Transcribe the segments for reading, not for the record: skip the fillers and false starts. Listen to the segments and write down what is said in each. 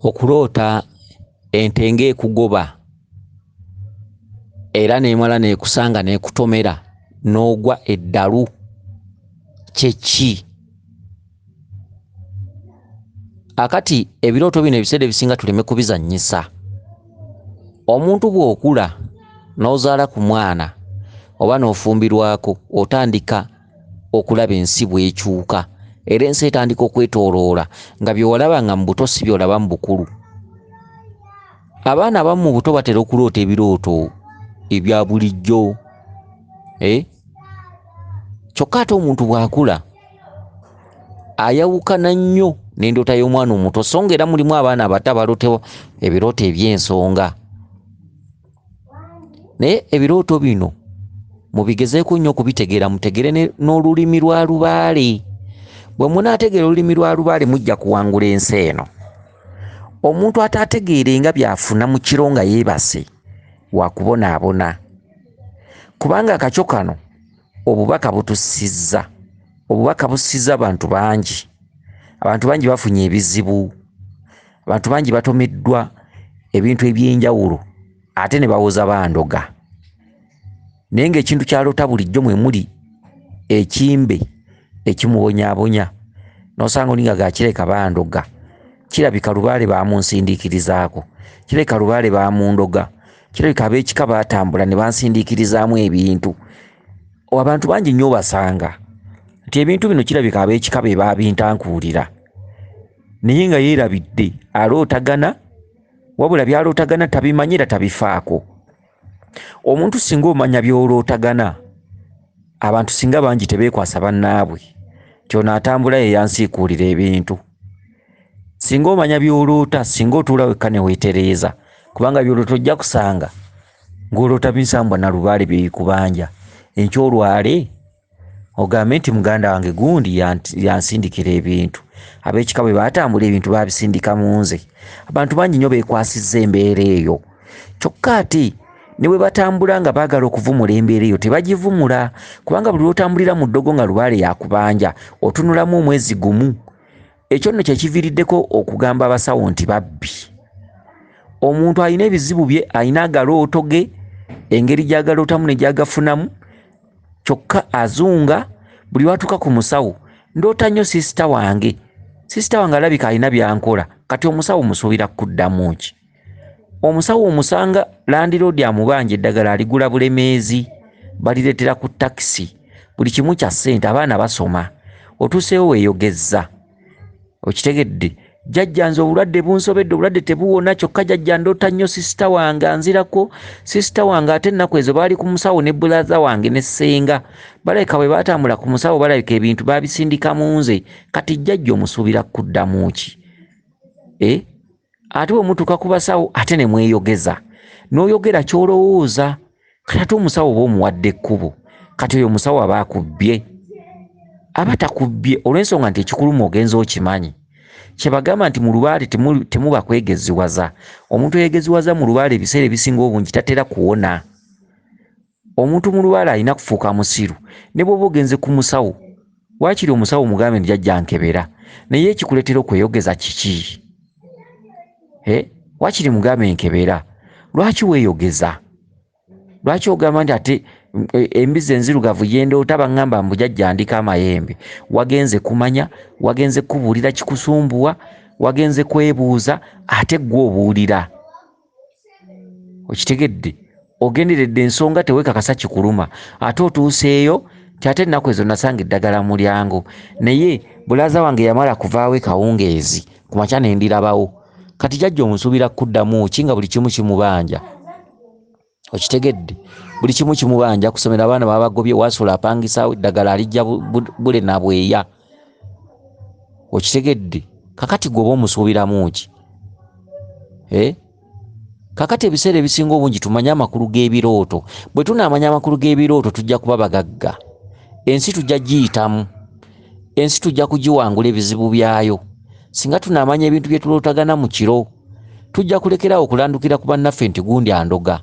Okuloota ente ng'ekugoba era n'emala n'ekusanga n'ekutomera n'ogwa eddalu kye ki? Akati ebirooto bino ebiseera ebisinga tuleme kubizannyisa. Omuntu bw'okula n'ozaala ku mwana oba n'ofumbirwako otandika okulaba ensi bw'ekyuka era ensi etandika okwetooloola nga bye walabanga mu buto si by'olaba mu bukulu. Abaana abamu mu buto batera okuloota ebirooto ebya bulijjo kyokka ate omuntu bw'akula ayawukana nnyo n'endoota y'omwana omuto, so ng'era mulimu abaana abato abaloota ebirooto eby'ensonga. Naye ebirooto bino mubigezeeko nnyo okubitegeera, mutegeere n'olulimi lwa lubaale. Bwe munaategeera olulimi lwa lubaale mujja kuwangula ensi eno. Omuntu ataategeere nga by'afuna mu kiro nga yeebase wa kubonaabona, kubanga akakyo kano obubaka butussizza, obubaka bussizza abantu bangi. Abantu bangi bafunye ebizibu, abantu bangi batomeddwa ebintu eby'enjawulo ate ne bawoza bandoga. Naye ng'ekintu ky'aloota bulijjo mwe muli ekimbe ekimubonyaabonya, n'osanga oli nga gakireka bandoga, kirabika lubaale baamunsindiikirizaako, kirabika lubaale baamundoga, kirabika ab'ekika baatambula ne bansindiikirizaamu ebintu. Abantu bangi nnyo obasanga nti ebintu bino kirabika ab'ekika be baabintankuulira, naye nga yeerabidde alootagana, wabula by'alootagana tabimanyi era tabifaako. Omuntu singa omanya by'olootagana, abantu singa bangi tebeekwasa bannaabwe nti ono atambula ye yansiikuulira ebintu. Singa omanya by'oloota, singa otuula wekka ne weetereeza, kubanga by'oloota ojja kusanga ng'oloota misambwa na lubaale bye bikubanja. Enkya olwale ogambe nti muganda wange gundi yansindikira ebintu, ab'ekika bwe baatambula ebintu baabisindika mu nze. Abantu bangi nnyo beekwasizza embeera eyo, kyokka ate ne bwe batambula nga baagala okuvumula embeera eyo tebagivumula, kubanga buli lw'otambulira mu ddogo nga lubaale yakubanja otunulamu omwezi gumu. Ekyo nno kye kiviiriddeko okugamba abasawo nti babbi. Omuntu alina ebizibu bye, alina agalooto ge, engeri gy'agalootamu ne gy'agafunamu, kyokka azunga buli lw'atuuka ku musawo, ndoota nnyo sisita wange, sisita wange alabika alina by'ankola, kati omusawo musuubira kuddamu ki? Omusawo omusanga landiroodi amubanja eddagala aligula Bulemeezi, balireetera ku takisi, buli kimu kya ssente, abaana basoma, otuuseewo weeyogezza. Okitegedde? Jjajja nze obulwadde bunsobedde, obulwadde tebuwona, kyokka jjajja ndoota nnyo sisita wange anzirako, sisita wange ate ennaku ezo baali ku musawo ne bulaza wange ne ssenga, balabika bwe baatambula ku musawo balabika ebintu baabisindika mu nze, kati jjajja omusuubira kuddamu ki? Ate bwe mutuuka ku basawo ate ne mweyogeza, n'oyogera ky'olowooza, kati ate omusawo oba omuwadde ekkubo, kati oyo omusawo aba akubbye, aba takubbye olw'ensonga nti ekikuluma ogenze okimanyi. Kye bagamba nti mu lubaale temuba kwegeziwaza. Omuntu eyegeziwaza mu lubaale ebiseera ebisinga obungi tatera kuwona. Omuntu mu lubaale alina kufuuka musiru, ne bw'oba ogenze ku musawo, waakiri omusawo omugambe nti jjajja nkebera, naye ekikuleetera okweyogeza kiki? Waakiri mugambe nkebera, lwaki weeyogeza? Lwaki ogamba nti ate embizzi enzirugavu ye ndoota baŋŋamba mbu jjajja ndiko amayembe? Wagenze kumanya, wagenze kubuulira kikusumbuwa, wagenze kwebuuza, ate ggwe obuulira. Okitegedde? Ogenderedde ensonga teweekakasa kikuluma, ate otuuseeyo nti ate ennaku ezo nasanga eddagala mu mulyango, naye bulaza wange yamala kuvaawo e kawungeezi ku makya ne ndirabawo. Kati jjajja omusuubira kuddamu ki nga buli kimu kimubanja? Okitegedde? Buli kimu kimubanja, kusomera abaana babagobye, waasula apangisaawo, eddagala alijja bule na bweya. Okitegedde? Kakati ggwe oba omusuubiramu ki? Kakati ebiseera ebisinga obungi tumanye amakulu g'ebirooto. Bwe tunaamanya amakulu g'ebirooto tujja kuba bagagga. Ensi tujja giyitamu, ensi tujja kugiwangula ebizibu byayo. Singa tunaamanya ebintu bye tulootagana mu kiro, tujja kulekeraawo okulandukira ku bannaffe nti gundi andoga.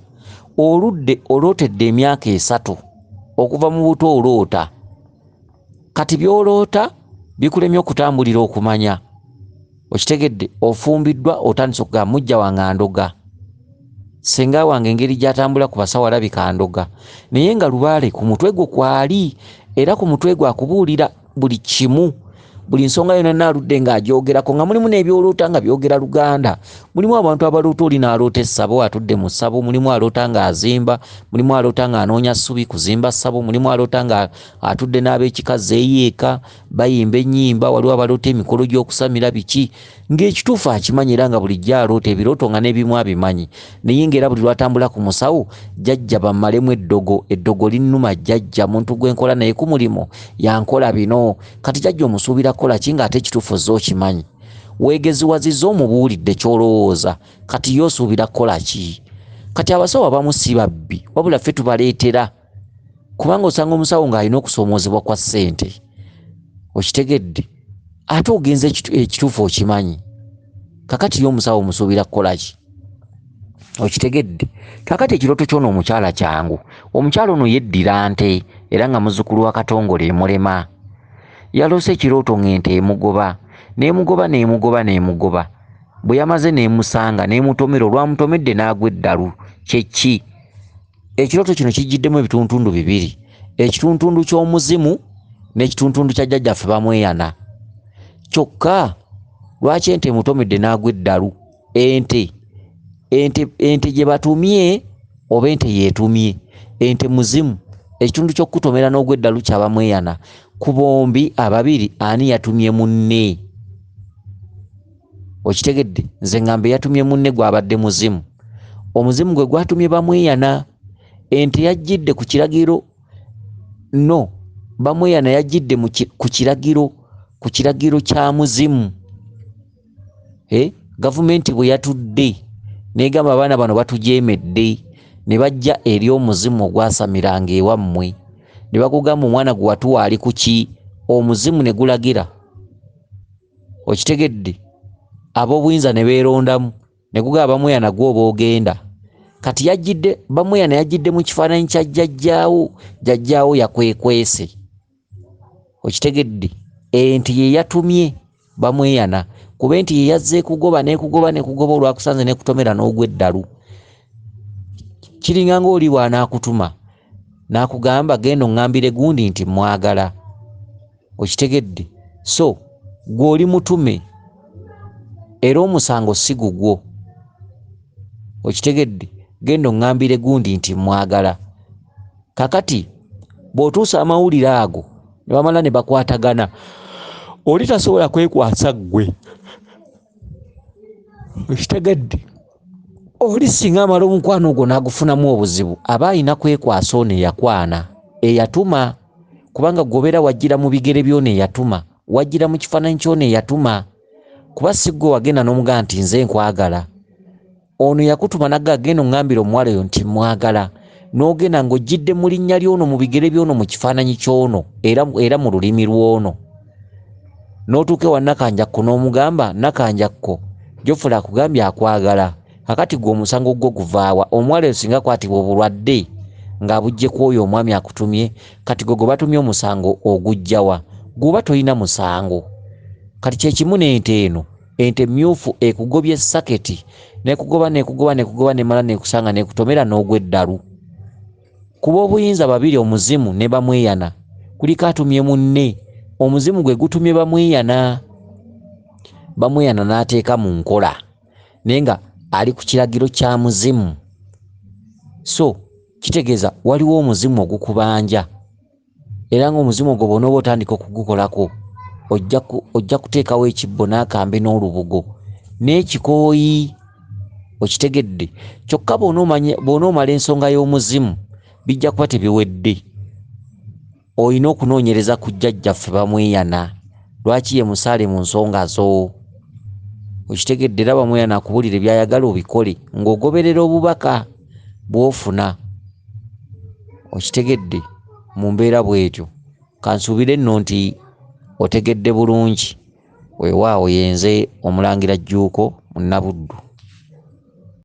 Oludde olootedde emyaka 3 okuva mu buto oloota. Kati by'oloota bikulemye okutambulira okumanya. Okitegedde? Ofumbiddwa, otandise okugamba mujja wange andoga, senga wange engeri gy'atambula ku basawo alabika andoga, naye nga lubaale ku mutwe gwo kwali, era ku mutwe gwo akubuulira buli kimu, buli nsonga yonna naaludde ng'agyogerako, nga mulimu n'ebyoloota nga byogera Luganda. Mulimu abantu abaloota, oli n'aloota essabo atudde mu ssabo, mulimu aloota ng'azimba, mulimu aloota ng'anoonya ssubi kuzimba ssabo, mulimu aloota nga atudde n'ab'ekika zeeyeeka bayimba ennyimba, waliwo abaloota emikolo gy'okusamira biki, ng'ekituufu akimanyi era nga bulijjo aloota ebirooto nga n'ebimu abimanyi, naye ng'era buli lw'atambula ku musawo, jjajja bammalemu eddogo, eddogo linnuma jjajja, muntu gwe nkola naye ku mulimu yankola bino. Kati jjajja omusuubira kukola ki ng'ate ekituufu ozze okimanyi? Weegeziwazizza omubuulidde ky'olowooza, kati ye osuubira kukola ki? Kati abasawo abamu si babbi, wabula ffe tubaleetera, kubanga osanga omusawo ng'alina okusoomoozebwa kwa ssente, okitegedde, ate ogenze ekituufu okimanyi. Kakati ye omusawo omusuubira kukola ki? Okitegedde? Kakati ekirooto ky'ono omukyala kyangu. Omukyala ono yeddira nte era nga muzzukulu wa Katongole emulema. Yaloose ekirooto ng'ente emugoba, n'emugoba n'emugoba n'emugoba. Bwe yamaze n'emusanga n'emutomera, olwamutomedde n'agwa eddalu. Kye ki? Ekirooto kino kijjiddemu ebituntundu bibiri, ekituntundu ky'omuzimu n'ekituntundu kya jjajjaffe Bamweyana. Kyokka lwaki ente emutomedde n'agwa eddalu? Ente ente gye batumye oba ente yeetumye? Ente muzimu. Ekitundu ky'okutomera n'ogwa eddalu kya Bamweyana. Ku bombi ababiri ani yatumye munne? Okitegedde? Nze ngamba yatumye munne gw'abadde muzimu. Omuzimu gwe gwatumye Bamweyana. Ente yajjidde ku kiragiro, no Bamweyana yajjidde ku kiragiro, ku kiragiro kya muzimu. Gavumenti bwe yatudde n'egamba abaana bano batujeemedde, ne bajja eri omuzimu ogwasamiranga ewammwe, ne bakugamba omwana gwe watuwa ali ku ki? Omuzimu ne gulagira. Okitegedde? Ab'obuyinza ne beerondamu, ne gugamba Bamweyana gwe oba ogenda. Kati yajjidde, Bamweyana yajjidde mu kifaananyi kya jjajjaawo, jjajjaawo yakwekwese. Okitegedde? Ente ye yatumye Bamweyana, kuba ente ye yazze ekugoba n'ekugoba n'ekugoba olwakusanze n'ekutomera n'ogwa eddalu. Kiringa ng'oli bw'anaakutuma n'akugamba genda oŋŋambire gundi nti mwagala. Okitegedde? So ggwe oli mutume era omusango si gugwo. Okitegedde? Genda oŋŋambire gundi nti mwagala. Kakati bw'otuusa amawulire ago ne bamala ne bakwatagana, oli tasobola kwekwasa ggwe. Okitegedde? Oli singa amala omukwano ogwo n'agufunamu obuzibu, aba alina kwekwasa ono eyakwana, eyatuma, kubanga gw'obeera wajjira mu bigere by'ono eyatuma, wajjira mu kifaananyi ky'ono eyatuma, kuba si ggwe wagenda n'omugamba nti nze nkwagala. Ono yakutuma n'agamba genda oŋŋambire omuwala oyo nti mwagala, n'ogenda ng'ojjidde mu linnya ly'ono, mu bigere by'ono, mu kifaananyi ky'ono, era mu lulimi lw'ono. N'otuuka ewa Nakanjakko n'omugamba, Nakanjakko, Jofula akugambye akwagala. Kakati gwe omusango gwo guvaawa? Omuwala oyo singa akwatibwa obulwadde ng'abujje ku oyo omwami akutumye, kati gwe gwe batumye omusango oguggyawa? Gw'oba tolina musango. Kati kye kimu n'ente eno. Ente mmyufu ekugobye saketi, n'ekugoba n'ekugoba n'ekugoba n'emala n'ekusanga n'ekutomera n'ogwa eddalu. Ku b'obuyinza babiri, omuzimu ne Bamweyana, kuliko atumye munne. Omuzimu gwe gutumye Bamweyana, Bamweyana n'ateeka mu nkola, naye nga ali ku kiragiro kya muzimu. So kitegeeza waliwo omuzimu ogukubanja, era ng'omuzimu ogwo bw'onooba otandika okugukolako, ojja kuteekawo ekibbo n'akambe n'olubugo n'ekikooyi. Okitegedde? Kyokka bw'onoomala ensonga y'omuzimu bijja kuba tebiwedde. Olina okunoonyereza ku jjajjaffe Bamweyana, lwaki ye musaale mu nsonga zo. Okitegedde? Era Bamweyana akubuulire by'ayagala obikole ng'ogoberera obubaka bw'ofuna. Okitegedde? Mu mbeera bw'etyo. Kansuubire nno nti otegedde bulungi. Weewaawo yenze Omulangira Jjuuko Munnabuddu.